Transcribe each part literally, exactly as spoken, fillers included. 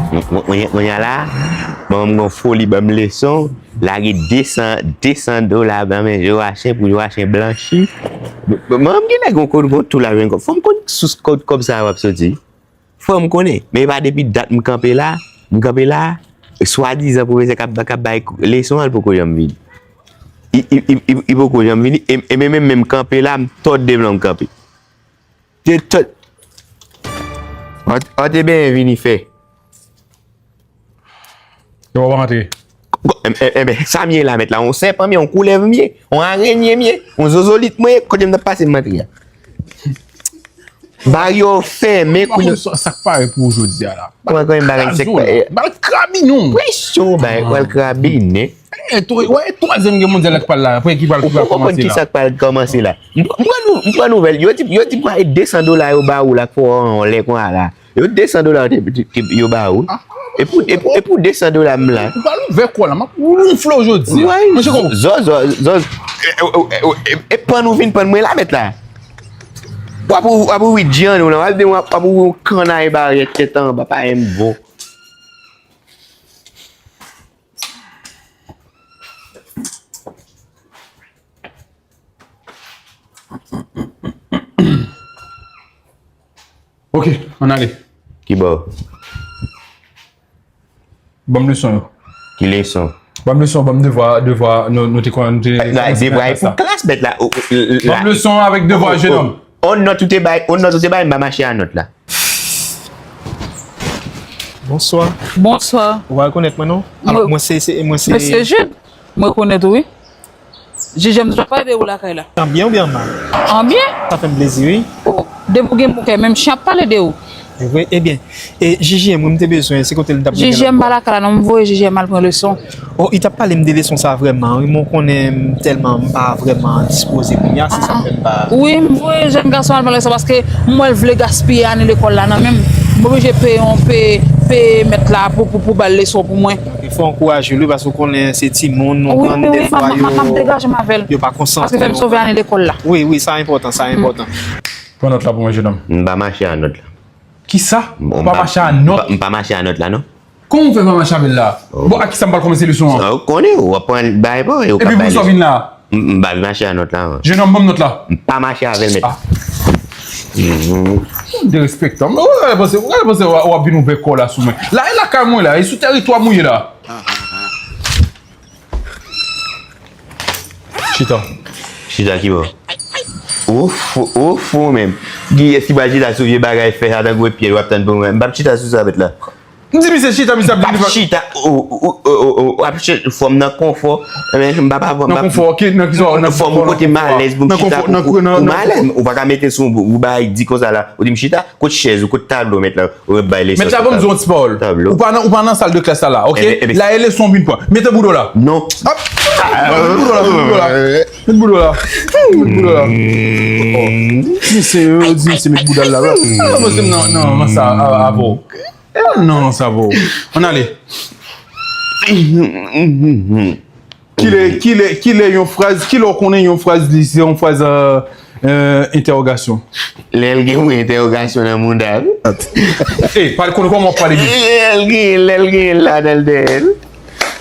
Mwen, mwen, mwen, mwen la, manman m gon foli ban m leson, lage de san, de san dola nan men Joachin pou Joachin blanchi. Manman m genlè gon kòb, gon tou la jwenn kòb. Fò m konn sous kòb, kòb sa a w ap soti. Fò m konnen. Men e pa depi dat m kanpe la, m kanpe la, swadizan pwofesè k ap, k ap bay leson an, l poko janm vini. Li, li, li, li, li poko janm vini. E, e men, men, men m kanpe la, m tòde blan m kanpe. Te tòde. An, an te benyen vini fè. Yo, w ap antre. Enben, sa m ye la, mèt la, yon sèpan m ye, yon koulèv m ye, yon arenye m ye, yon zozolit mwen ye, kote m t ap pase m antre a. Barye w fèmen kounye a. Sa k pare pou ou jodi a la? Mwen konn bagay sèk. Ba l krabinon. Presyon, ba l krabinon. E, to-, wè, e twazyèm gè mondyal la k pral la, apre ki pral, ki pral kòmanse la. Ou konprann ki sa k pral kòmanse la? M pran nou-, m pran nouvèl. Yo di, yo di m pral de san dola yo ba ou la, k fè w anlè konsa la. Yo de san dola te, te, te, yo ba ou. E pou, e pou, e pou de san dola m la. Ou pral ouvè kò la, m ap wounfle w jodi a. Manje kò. Zòz, zòz, zòz. E, e, e, e, e, e pann ou vin pann mwen la, mèt la. W ap ou, w ap ouvri djan ou la, w ap, w ap, w ap ouvri yon kannay baryè tèt anba, pa menm bon. Ok, ann ale. Ki bò? Ban m leson yo. Ki leson? Ban m leson, ban m devwa, devwa, nou, nou te konn, nou te konn devwa pou klas, mèt la. Ban m leson avèk devwa, jenòm. On nòt ou te bay, on nòt ou te bay, m pa mache a nòt la. Bonswa. Bonswa. Ou pa rekonèt mwen, non? Alò, mwen se, se, mwen se Mesye Jude, mwen rekonèt ou, wi. J J M toujou ap pale de ou lakay la. An byen oubyen an mal? An byen. Sa fè m plezi, wi. Oh, depi w gen bon kè, menm chen ap pale de ou. E vre? Ebyen, e J J M, wi, m te bezwen, se kote l t ap gen J J M pa lakay la, non, m voye J J M al pran leson. Oh, li t ap pale m de leson sa vrèman, wi, men w konnen m tèlman m pa vrèman dispoze kounye a, se sa k fè m pa. Wi, m voye jèn gason al pran leson paske m wè l vle gaspiye ane lekòl la nan men m. M oblije peye yon, peye, peye mèt la pou, pou, pou ba l leson pou mwen. Fò ankouraje l wi, paske w konnen se timoun, nou konn defwa yo, yo pa konsantre. Paske fè m sove ane lekòl la. Wi, wi, sa enpòtan, sa enpòtan. Pran nòt la pou mwen, jenòm. M pa mache a nòt la. Kisa? Ou pa mache a nòt? M pa, m pa mache a nòt la, non. Kòman w fè pa mache avè l la? Bon, a kisa m pral kòmanse leson an? Ou konnen, w ap pran bagay pa w, e w k ap bay leson. Epi pou sa w vin la? M, m pa mache a nòt la, non. Jenòm, ban m nòt la. M pa mache avè l, mèt. Derespektan. Ou gade panse, ou gade panse w ap vin ouvè kò w la sou mwen. La, e lakay mwen la, e sou tèritwa m ou ye la. Chita. Chita ki bò? Ou fou, ou fou menm. Kiyès ki pral chita sou vye bagay fè sa tankou e pyè w ap tann pou mwen? M p ap chita sou sa, mèt la. M di misye chita, misye ap di li pa chita. Ou, ou, ou, ou, ou ap chèche fòm nan konfò. Men m pa, pa, nan konfò, ki, nan ki sa, nan fòm ou kote m alèz pou m chita, ou, ou malèz. Ou pa ka mete sou ou, ou bay di konsa la. Ou di m chita, kot chèz ou, kot tablo, mèt la, ou ap bay leson. Mèt la, ban m di w yon ti pawòl. Ou pa nan, ou pa nan sal de klas la, la, ok? La e leson w vin pran. Mete bouda w la. Non. Hop. Met bouda w la, met bouda w la. Met bouda w la. Met bouda w la. Oh. Misye, yo di misye met bouda l la, la. Ah, non, non, non, sa, a, avè w. Eh, non, sa avè w. Ann ale. Kilè, kilè, kilè yon fraz, kilè w konnen yon fraz li se yon fraz, euh, euh, entèwogasyon? Lè l gen pwen entèwogasyon nan mouda l. Eh, pale, konnen kòman w ap pale byen. Lè l gen, lè l gen ladan l dèyè l.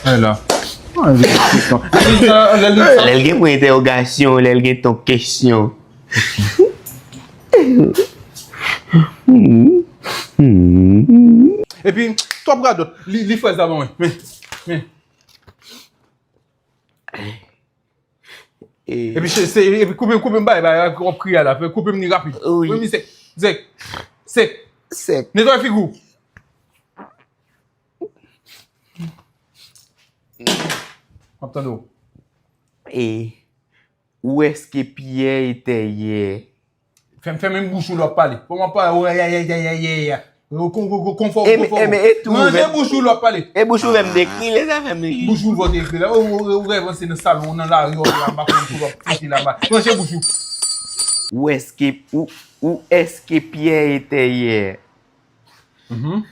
Wè la. Lè l gen pwen entèwogasyon, lè l gen ton kesyon. Epi, twòp radòt. Li, li fraz la ban mwen. Men, men. Epi, se, se, epi koupe, koupe m bay, bay, w ap kriye la. Fè koupe m li rapid. Koupe m li sèk. Sèk. Sèk. Sèk. Netwaye figi w. M ap tande w. E, où est-ce que Pierre était hier? Fè m fèmen bouch ou lè w ap pale. Kòman w ap pale? Ou ya, ya, ya, ya, ya, ya. Kon, kon, kon, konfò, konfò. Ranje bouch ou lè w ap pale. E bouch ouvè m dekrile, sa fè m ri. Bouch ouvè w dekrile. Ou, ou, ou rèvanse nan salon, nan lari, ou la, m pa konn kote w ap foute la, m pa. Ranje bouch ou. Où est-ce que, où, où est-ce que Pierre était hier? Mhm.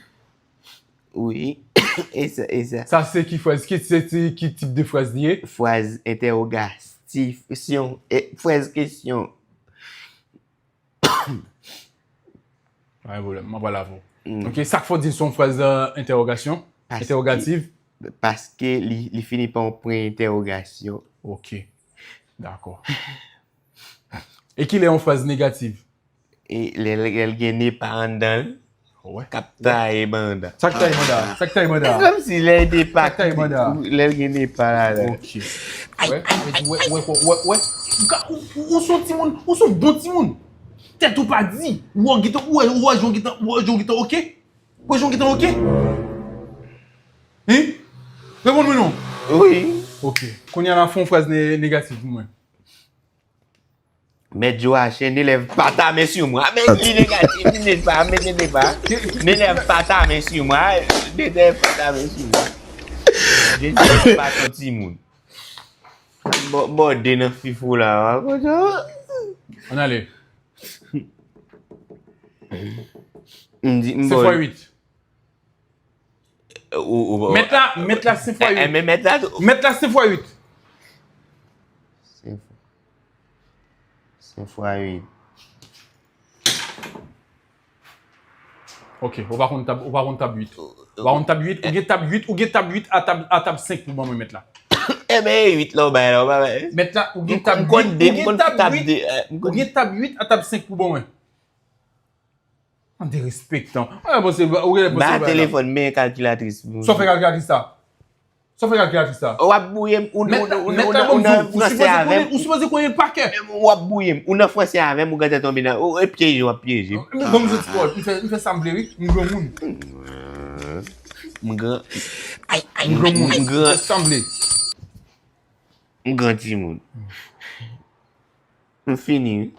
Wi. E sa, e sa. Sa se ki fraz? Ki, se, se ki tip de fraz li ye? Fraz entèwogasyon. E, fraz kesyon. Pa gen pwoblèm, m ap pale avè w. Ok, sa k fè w di l se yon fraz entèwogasyon? Entèwogativ? Paske li, li fini pa yon pwen entèwogasyon. Ok. Dakò. E ki lè yon fraz negativ? E lè l gen nepa anndan l, Wè. K ap taye banda. Sa k taye banda? Sa k taye banda? Kòmsi lè l nepa, Sa k taye banda? Lè l gen nepa ladan. Ok. Wè, wè, wè, wè, wè, wè. Ou ka, ou, ou, ou se yon timoun, ou se yon bon timoun. Tèt ou pa di. Ou wè, ou gentan, ou wè, ou wè, jan w gentan, ou wè, jan w gentan ok? Ou wè, jan w gentan ok? Hein? Reponn mwen non. Wi. Ok. Kounye a la, fè yon fraz ne- negatif pou mwen. Mèt Joachim, n'élève pas ta main sur moi. Men li negatif, li nepa, men li nepa. N'élève pas ta main sur moi. N'élève pas ta main sur moi. Je ne suis pas ton timoun. Bò- Bòde nan fifou la. Wa konn sa? Ann ale. M di, m Senk fwa uit. Ou- ou- Mèt la, mèt la senk fwa Eh, eh, uit. men mèt la tou. Mèt la senk fwa uit. Senk senk fwa uit. Ok, ou pa konn tab, ou pa konn tab uit. Ou pa konn tab uit, ou gen tab uit, ou gen tab uit a tab, a tab senk pou ban mwen mèt la. Enben, e uit la, ou bay la, ou pa bay. Mèt la, ou gen tab M konn uit, de, ou m gen konn tab tab uit, de. Eh, m ou konn- gen tab uit a tab senk pou ban mwen. An derespektan. Ou gen lè panse, ou gen lè panse Ba bagay la. Telefòn, men kalkilatris. Sa w fè kalkilatris sa? Sa w fè kalkilatris sa? W ap bouye m, ou Mèt la, ou- ou- mèt ou- la ou bon nan di w, ou franse sipoze avè konnen, m. ou sipoze konnen l pa kè. W ap bouye m, ou nan franse avè m, ou gentan tonbe nan, ou e pyeje, w ap pyeje. Men bon, m soti pawòl, m fè, m fè sa m vle wi, m granmoun. M gran, M granmoun, m gran, sanble. M gran timoun. M fini wi.